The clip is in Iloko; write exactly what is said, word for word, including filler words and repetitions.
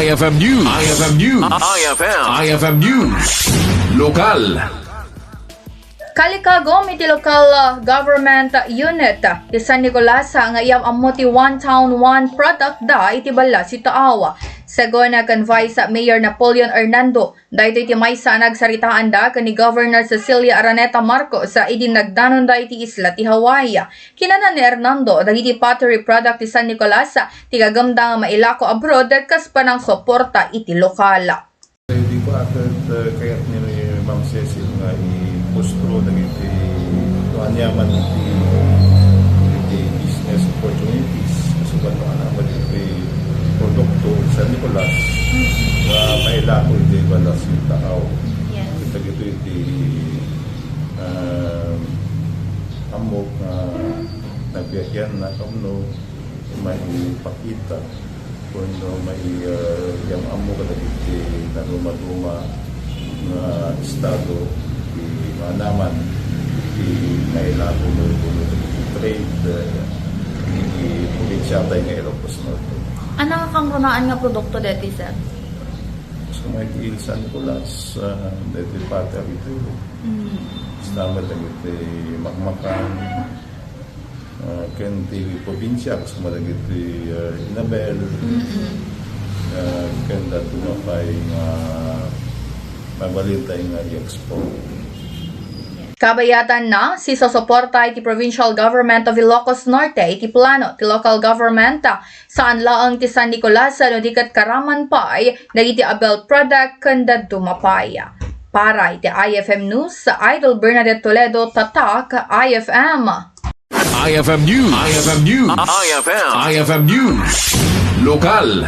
I F M News. I F M News. I F M. I F M News. Lokal. Kalikagum iti local, uh, government unit ti San Nicolas, uh, nga iyam ammo ti One Town, One Product da iti Balla, Sitao. Segun, uh, kan Vice Mayor Napoleon Hernando, daytoy ti maysa a nagsaritaanda ken ni Governor Cecilia Araneta Marcos, uh, idi nagdanonda iti isla ti Hawaii. Kinuna ni Hernando, dagiti pottery product ti San Nicolas, uh, ti gagumda nga mailako abroad kas panangsuporta iti lokal. Daytoy kayat ni Ma'am Cecil nga i-postpone dagiti no aniaman iti, iti business opportunities, kasubato aniaman iti produkto sa Nicolas nga mailako iti Balla, Sitao. Yes. Dagitoy iti, ah, ammok nga nagbiag-biag na, no, maipakita. Wenno mai-, ah, iyam-ammo kadagiti nadumaduma nga estado ti maanaman ti mailako no, no, dagiti trade, ah, iti probinsiatay nga Ilocos Norte. Ania nga kangrunaan nga produkto deti, sir? So, may ti San Nicolas, ah, deti pater ito. Mm. Basta met dagiti makmakan, ah, ken ti probinsia, kas dagiti, ah, inabel, mm-mm, ah, ken dadduma pay nga mabalin tayo nga i-export. Kabayatanna, sisusuporta iti Provincial Government of Ilocos Norte iti plano ti local government, saan laeng ti San Nicolas no di ket karaman pay dagiti abel product ken dadduma pay. Para iti I F M News, Idol Bernadette Toledo, Tatak, I F M. I F M News. I F M News. I F M. I F M News. Lokal.